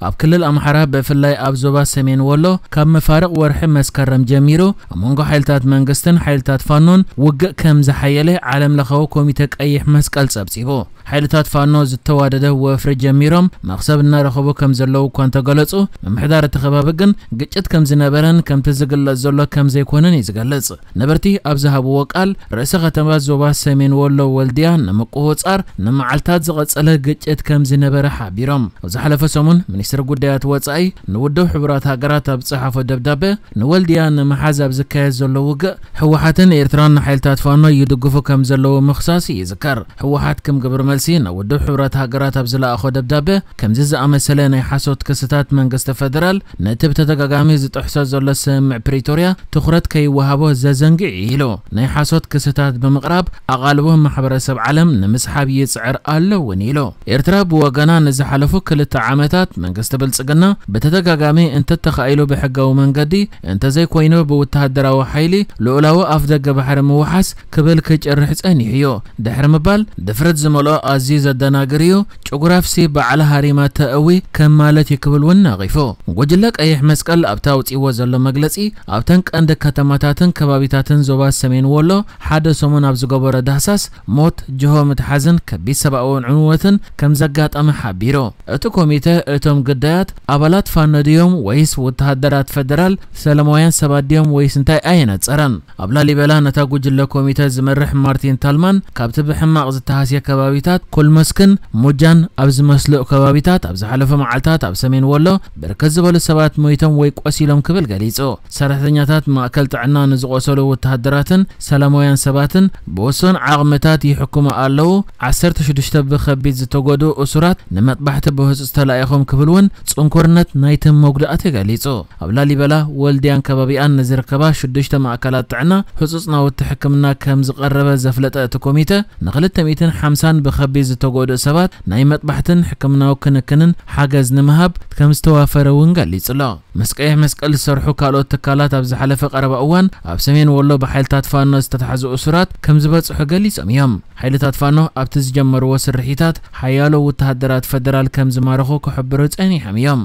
ኣብ ክልል ኣምሓራ ብፍላይ ኣብ ዞባ ሰሜን ወሎ ካብ መፋርቕ ወርሒ መስከረም ጀሚሩ ኣብ መንጎ ሓይልታት መንግስትን ሓይልታት ፋኖን ውግእ ከም ዝሓየለ ዓለም ለኻዊ ኮሚተ ቀይሕ መስቀል ጸብጺቡ። ሓይልታት ፋኖ ዝተዋደደ ወፍሪ ጀሚሮም መኽሰብ እናረኸቡ ከም ዘለዉ እኳ እንተገለጹ፣ ምምሕዳር እቲ ከባቢ ግን ግጭት ከም ዝነበረን ከምቲ ዝግለጽ ዘሎ ከም ዘይኮነን እዩ ዝገልጽ። ነበርቲ ኣብ ዝሃብዎ ቃል፣ ርእሰ ከተማ ዞባ ሰሜን ወሎ ወልድያ ንምቁጽጻር ንመዓልታት ዝቐጸለ ግጭት ከም ዝነበረ ሓቢሮም። ኣብ ዝሓለፈ ሰሙን ሚኒስትሪ ጉዳያት ወጻኢ ንውድብ ሕቡራት ሃገራት ኣብ ዝጸሓፎ ደብዳበ፣ ንወልድያ ንምሓዝ ኣብ ዝካየድ ዘሎ ውግእ ህወሓትን ኤርትራን ንሓይልታት ፋኖ ይድግፉ ከም ዘለዉ ምኽሳስ ይዝከር። ህወሓት ከም ግብሪ መልሲ ናብ ውድብ ሕቡራት ሃገራት ኣብ ዝለኣኾ ደብዳበ፣ ከምዚ ዝኣመሰለ ናይ ሓሶት ክስታት መንግስቲ ፈደራል ነቲ ብተደጋጋሚ ዝጥሕሶ ዘሎ ስምምዕ ፕሪቶርያ ትኹረት ከይወሃቦ ዘዘንግዕ እዩ ኢሉ። ናይ ሓሶት ክስታት ብምቕራብ ኣቓልቦ ማሕበረሰብ ዓለም ንምስሓብ ይጽዕር ኣሎ እውን ኢሉ። ኤርትራ ብወገና ንዝሓለፉ ክልተ ዓመታት መንግስቲ ብልጽግና ብተደጋጋሚ እንተተኻኢሉ ብሕጋዊ መንገዲ እንተዘይኮይኑ ብወተሃደራዊ ሓይሊ ልኡላዊ ኣፍደገ ባሕሪ ምውሓስ ክብል ክጭርሕ ጸኒሑ እዩ ድሕሪ ምባል፣ ድፍረት ዝመልኦ ኣዝዩ ዘደናግር እዩ፣ ጭጉራፍሲ ባዕላ ሃሪማ ተእዊ ከም ማለት እዩ ክብል እውን ነቒፉ። ጉጅለ ቀይሕ መስቀል ኣብቲ ኣውጺዎ ዘሎ መግለጺ፣ ኣብተን ቀንዲ ከተማታትን ከባቢታትን ዞባ ሰሜን ወሎ ሓደ ሰሙን ኣብ ዝገበሮ ዳህሳስ፣ ሞት፣ ጅሆ ምትሓዝን ከቢድ ሰብኣዊ ዕንወትን ከም ዘጋጠመ ሓቢሩ። እቲ ኮሚተ እቶም ግዳያት ኣባላት ፋኖ ድዮም ወይስ ወተሃደራት ፈደራል ሰላማውያን ሰባት ድዮም ወይስ እንታይ ኣየነጸረን። ኣብ ላሊበላ ነታ ጉጅለ ኮሚተ ዝመርሕ ማርቲን ታልማን ካብቲ ብሕማቕ ዝተሃስየ ከባቢታት ኮልመስክን ሙጃን ኣብ ዝመስሉ ከባቢታት ኣብ ዝሓለፈ መዓልታት ኣብ ሰሜን ወሎ ብርክት ዝበሉ ሰባት ሞይቶም ወይ ቆሲሎም ክብል ገሊጹ። ሰራሕተኛታት ማእከል ጥዕና ንዝቖሰሉ ወተሃደራትን ሰላማውያን ሰባትን ብውሱን ዓቕምታት ይሕክሙ ኣለዉ። ዓሰርተ ሽዱሽተ ብኸቢድ ዝተጎድኡ እሱራት ንመጥባሕቲ ብህጹጽ ተላኢኾም ክብል እውን ጽንኩርነት ናይቲ መጉዳእቲ ገሊጹ። ኣብ ላሊበላ፣ ወልድያን ከባቢኣን ንዝርከባ ሽዱሽተ ማእከላት ጥዕና ህጹጽ ናውቲ ሕክምና ከም ዝቐረበ ዘፍለጠ እቲ ኮሚተ፣ ንክልተ ሚእትን ሓምሳን ብኸቢድ ዝተጎድኡ ሰባት ናይ መጥባሕትን ሕክምናዊ ክንክንን ሓገዝ ንምሃብ ከም ዝተዋፈረ እውን ገሊጹ ኣሎ። ምስ ቀይሕ መስቀል ዝሰርሑ ካልኦት ትካላት ኣብ ዝሓለፈ ቀረባ እዋን ኣብ ሰሜን ወሎ ብሓይልታት ፋኖ ዝተታሕዙ እሱራት ከም ዝበጽሑ ገሊጾም እዮም። ሓይልታት ፋኖ ኣብቲ ዝጀመርዎ ስርሒታት ሓያሎ ወተሃደራት ፈደራል ከም ዝማረኹ ክሕብሩ ጸኒሖም እዮም።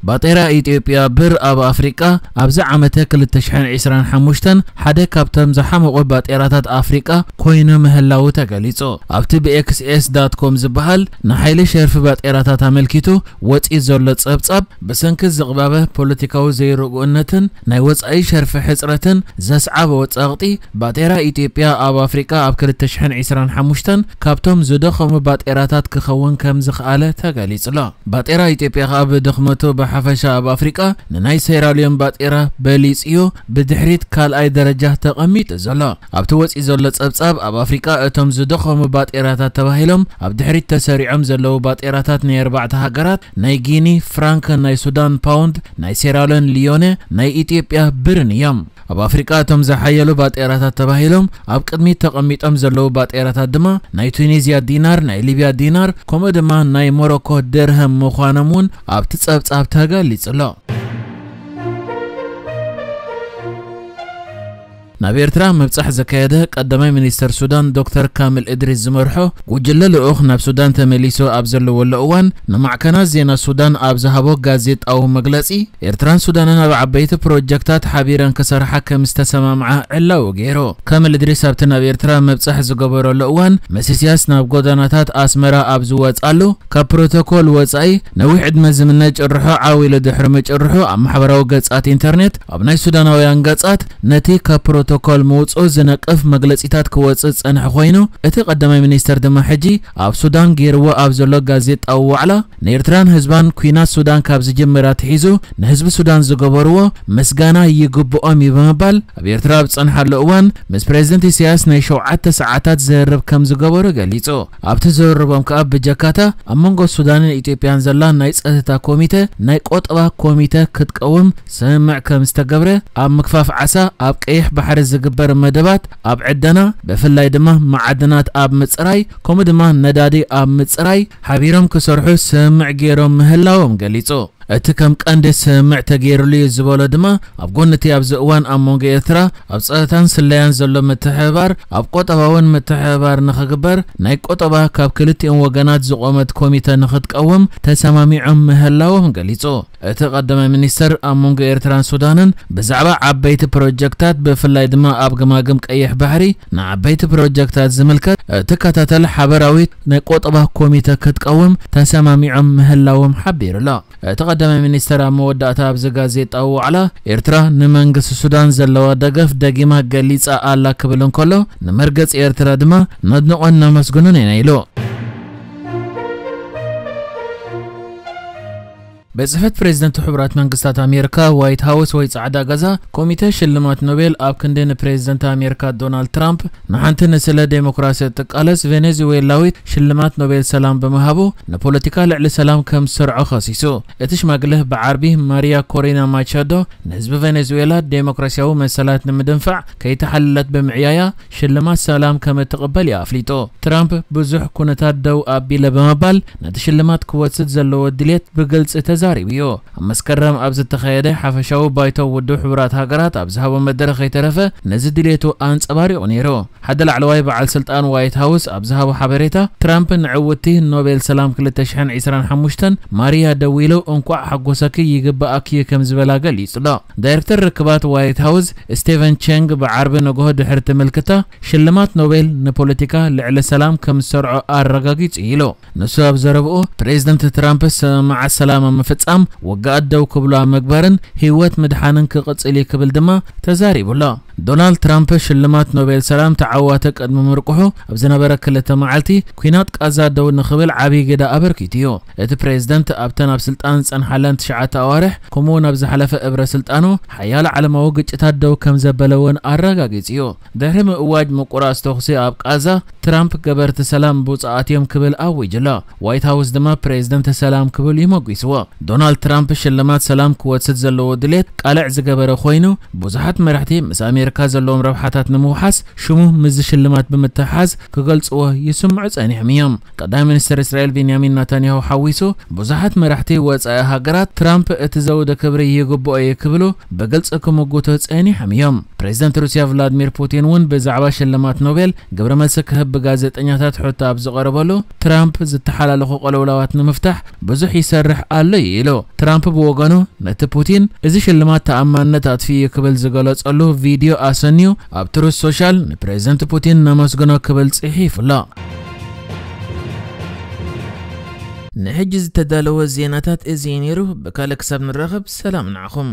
ባጤራ ኢትዮጵያ ብር ኣብ ኣፍሪቃ ኣብዚ ዓመተ ክልተ ሽሕን ዕስራን ሓሙሽተን ሓደ ካብቶም ዝሓመቑ ባጤራታት ኣፍሪቃ ኮይኑ ምህላዉ ተገሊጹ። ኣብቲ ብኤክስኤስ ዳት ኮም ዝበሃል ንሓይሊ ሸርፊ ባጤራታት ኣመልኪቱ ወጺኡ ዘሎ ጸብጻብ፣ ብሰንኪ ዝቕባበ ፖለቲካዊ ዘይርጉእነትን ናይ ወጻኢ ሸርፊ ሕጽረትን ዘስዓቦ ጸቕጢ፣ ባጤራ ኢትዮጵያ ኣብ ኣፍሪቃ ኣብ ክልተ ሽሕን ዕስራን ሓሙሽተን ካብቶም ዝደኸሙ ባጤራታት ክኸውን ከም ዝኸኣለ ተገሊጹ ኣሎ። ባጤራ ኢትዮጵያ ከኣ ብድኽመቱ ብሓፈሻ ኣብ ኣፍሪቃ ንናይ ሴራልዮን ባጤራ በሊጹ እዩ፣ ብድሕሪት ካልኣይ ደረጃ ተቐሚጡ ዘሎ። ኣብቲ ወጺኡ ዘሎ ጸብጻብ፣ ኣብ ኣፍሪቃ እቶም ዝደኸሙ ባጤራታት ተባሂሎም ኣብ ድሕሪት ተሰሪዖም ዘለዉ ባጤራታት ናይ ኣርባዕተ ሃገራት፣ ናይ ጊኒ ፍራንክ፣ ናይ ሱዳን ፓውንድ፣ ናይ ሴራልዮን ሊዮነ፣ ናይ ኢትዮጵያ ብርን እዮም። ኣብ ኣፍሪቃ እቶም ዝሓየሉ ባጤራታት ተባሂሎም ኣብ ቅድሚት ተቐሚጦም ዘለዉ ባጤራታት ድማ ናይ ቱኒዝያ ዲናር፣ ናይ ሊብያ ዲናር፣ ከምኡ ድማ ናይ ሞሮኮ ድርሃም ምዃኖም እውን ኣብቲ ጸብጻብ ተገሊጹ ኣሎ። ናብ ኤርትራ ምብጻሕ ዘካየደ ቀዳማይ ሚኒስተር ሱዳን ዶክተር ካሚል እድሪስ ዝመርሖ ጉጅለ ልኡኽ ናብ ሱዳን ተመሊሱ ኣብ ዘለወሉ እዋን፣ ንማዕከናት ዜና ሱዳን ኣብ ዝሃቦ ጋዜጣዊ መግለጺ፣ ኤርትራን ሱዳንን ኣብ ዓበይቲ ፕሮጀክታት ሓቢረን ክሰርሓ ከም ዝተሰማምዓ ዕላዊ ገይሩ። ካሚል እድሪስ ኣብቲ ናብ ኤርትራ ምብጻሕ ዝገበረሉ እዋን፣ ምስ ኢሳያስ ናብ ጎደናታት ኣስመራ ኣብ ዝወጻሉ፣ ካብ ፕሮቶኮል ወጻኢ ነዊሕ ዕድመ ዝምነ ጭርሖ ዓው ኢሉ ድሕሪ ምጭርሑ፣ ኣብ ማሕበራዊ ገጻት ኢንተርኔት፣ ኣብ ናይ ሱዳናውያን ገጻት፣ ነቲ ካብ ፕሮቶኮል ምውጽኡ ዝነቅፍ መግለጺታት ክወጽእ ዝጸንሐ ኮይኑ፣ እቲ ቀዳማይ ሚኒስተር ድማ ሕጂ ኣብ ሱዳን ገይርዎ ኣብ ዘሎ ጋዜጣዊ ዋዕላ፣ ንኤርትራን ህዝባን ኲናት ሱዳን ካብ ዝጅምር ኣትሒዙ ንህዝቢ ሱዳን ዝገበርዎ ምስጋና ይግብኦም እዩ ብምባል፣ ኣብ ኤርትራ ኣብ ዝጸንሓሉ እዋን ምስ ፕሬዝደንት ኢሳያስ ናይ ሸውዓተ ሰዓታት ዝርርብ ከም ዝገበሩ ገሊጹ። ኣብቲ ዝርርቦም ከኣ ብጀካታ ኣብ መንጎ ሱዳንን ኢትዮጵያን ዘላ ናይ ጸጥታ ኮሚተ ናይ ቆጠባ ኮሚተ ክትቀውም ስምምዕ ከም ዝተገብረ፣ ኣብ ምግፋፍ ዓሳ ኣብ ቀይሕ ባሕሪ ዝግበር መደባት ኣብ ዕደና፣ ብፍላይ ድማ መዓድናት ኣብ ምጽራይ፣ ከምኡ ድማ ነዳዲ ኣብ ምጽራይ ሓቢሮም ክሰርሑ ስምምዕ ገይሮም ምህላዎም ገሊጹ። እቲ ከም ቀንዲ ስምምዕ ተገይሩሉ እዩ ዝበሎ ድማ፣ ኣብ ጎኒ እቲ ኣብዚ እዋን ኣብ መንጎ ኤርትራ ኣብ ጸጥታን ስለያን ዘሎ ምትሕብባር፣ ኣብ ቁጠባውን ምትሕብባር ንኽግበር ናይ ቁጠባ ካብ ክልቲኦም ወገናት ዝቖመት ኮሚተ ንኽትቀውም ተሰማሚዖም ምህላዎም ገሊጹ። እቲ ቀዳማይ ሚኒስተር ኣብ መንጎ ኤርትራን ሱዳንን ብዛዕባ ዓበይቲ ፕሮጀክታት፣ ብፍላይ ድማ ኣብ ገማግም ቀይሕ ባሕሪ ንዓበይቲ ፕሮጀክታት ዝምልከት እትከታተል ሓበራዊት ናይ ቁጠባ ኮሚተ ክትቀውም ተሰማሚዖም ምህላዎም ሓቢሩ ኣሎ። እቲ ቀዳማይ ሚኒስተር ኣብ መወዳእታ ኣብዚ ጋዜጣዊ ዋዕላ፣ ኤርትራ ንመንግስቲ ሱዳን ዘለዋ ደገፍ ደጊማ ገሊጻ ኣላ ክብል እንከሎ፣ ንመርገጺ ኤርትራ ድማ ነድንቖን ነመስግኖን ኢና ኢሉ። ቤት ጽሕፈት ፕሬዚደንት ሕቡራት መንግስታት ኣሜሪካ፣ ዋይት ሃውስ ወይ ጻዕዳ ገዛ፣ ኮሚተ ሽልማት ኖቤል ኣብ ክንዲ ንፕሬዚደንት ኣሜሪካ ዶናልድ ትራምፕ ንሓንቲ ንስለ ዴሞክራሲ እትቃለስ ቬኔዙዌላዊት ሽልማት ኖቤል ሰላም ብምሃቡ፣ ንፖለቲካ ልዕሊ ሰላም ከም ዝሰርዖ ከሲሱ። እቲ ሽማግለ ብዓርቢ ማሪያ ኮሪና ማቻዶ ንህዝቢ ቬኔዙዌላ ዴሞክራሲያዊ መሰላት ንምድንፋዕ ከይተሓለለት ብምዕያያ ሽልማት ሰላም ከም እትቕበል እዩ ኣፍሊጡ። ትራምፕ ብዙሕ ኩነታት ደው ኣቢለ ብምባል ነቲ ሽልማት ክወስድ ዘለዎ ድሌት ብግልጺ ተዛሪቡ እዩ። ኣብ መስከረም ኣብ ዝተኻየደ ሓፈሻዊ ባይቶ ውድብ ሕቡራት ሃገራት ኣብ ዝሃቦ መደረ ከይተረፈ ነዚ ድሌቱ ኣንጸባሪቑ ነይሩ። ሓደ ላዕለዋይ በዓል ስልጣን ዋይት ሃውስ ኣብ ዝሃቦ ሓበሬታ፣ ትራምፕ ንዕውቲ ኖቤል ሰላም ክልተ ሽሕን ዕስራን ሓሙሽተን ማሪያ ደዊሉ እንቋዕ ሓጎሰኪ ይግባኣኪ እዩ ከም ዝበላ ገሊጹ ኣሎ። ዳይሬክተር ርክባት ዋይት ሃውስ ስቴቨን ቸንግ ብዓርቢ ንግሆ ድሕሪ ትምልክታ ሽልማት ኖቤል ንፖለቲካ ልዕሊ ሰላም ከም ዝሰርዖ ኣረጋጊጹ ኢሉ። ንሱ ኣብ ዘረብኡ፣ ፕሬዚደንት ትራምፕ ስምምዓት ሰላም ኣብ ምፍጻም፣ ውግኣት ደው ክብሉ ኣብ ምግባርን ህይወት ምድሓንን ክቕጽል እዩ ክብል ድማ ተዛሪቡ ኣሎ። ዶናልድ ትራምፕ ሽልማት ኖቤል ሰላም ተዓዋተ ቅድሚ ምርቁሑ ኣብ ዝነበረ ክልተ መዓልቲ፣ ኲናት ቃዛ ደው ንኽብል ዓብዪ ግደ ኣበርኪቱ እዩ። እቲ ፕሬዚደንት ኣብተን ኣብ ስልጣን ዝጸንሓለን ትሽዓተ ኣዋርሕ፣ ከምኡውን ኣብ ዝሓለፈ እብረ ስልጣኑ ሓያሎ ዓለማዊ ግጭታት ደው ከም ዘበለ እውን ኣረጋጊጹ እዩ። ድሕሪ ምእዋጅ ምቁራጽ ተኹሲ ኣብ ቃዛ፣ ትራምፕ ገበርቲ ሰላም ብፁዓት እዮም ክብል ኣዊጁ ኣሎ። ዋይት ሃውስ ድማ ፕሬዚደንት ሰላም ክብል እዩ መጒስዎ። ዶናልድ ትራምፕ ሽልማት ሰላም ክወስድ ዘለዎ ድሌት ቃልዕ ዝገበረ ኮይኑ፣ ብዙሓት መራሕቲ ምስ ኣሜሪካ ዘለዎም ረብሓታት ንምውሓስ ሽሙ ምስዚ ሽልማት ብምትሕሓዝ ክገልጽዎ ይስምዑ ጸኒሖም እዮም። ቀዳማይ ሚኒስትር እስራኤል ቢንያሚን ናታንያሁ ሓዊሱ ብዙሓት መራሕቲ ወጻኢ ሃገራት ትራምፕ እቲ ዘውዲ ክብሪ ይግብኦ እዩ ክብሉ ብግልጺ ክምጉቱ ጸኒሖም እዮም። ፕሬዚደንት ሩስያ ቭላድሚር ፑቲን እውን ብዛዕባ ሽልማት ኖቤል ግብረ መልሲ ክህብ ብጋዜጠኛታት ሕቶ ኣብ ዝቐረበሉ፣ ትራምፕ ዝተሓላለኹ ቅልውላዋት ንምፍታሕ ብዙሕ ይሰርሕ ኣሎ እዩ ኢሉ። ትራምፕ ብወገኑ ነቲ ፑቲን እዚ ሽልማት ተኣማንነት ኣጥፊኡ እዩ ክብል ዝገለጸሉ ቪድዮ ኣሰንዩ ኣብ ትሩዝ ሶሻል ንፕሬዚደንት ፑቲን ነመስግኖ ክብል ጽሒፉ ኣሎ። ንሕጂ ዝተዳለወ ዜናታት እዚ እዩ ነይሩ። ብካልእ ክሳብ ንራኸብ ሰላም ንዓኹም።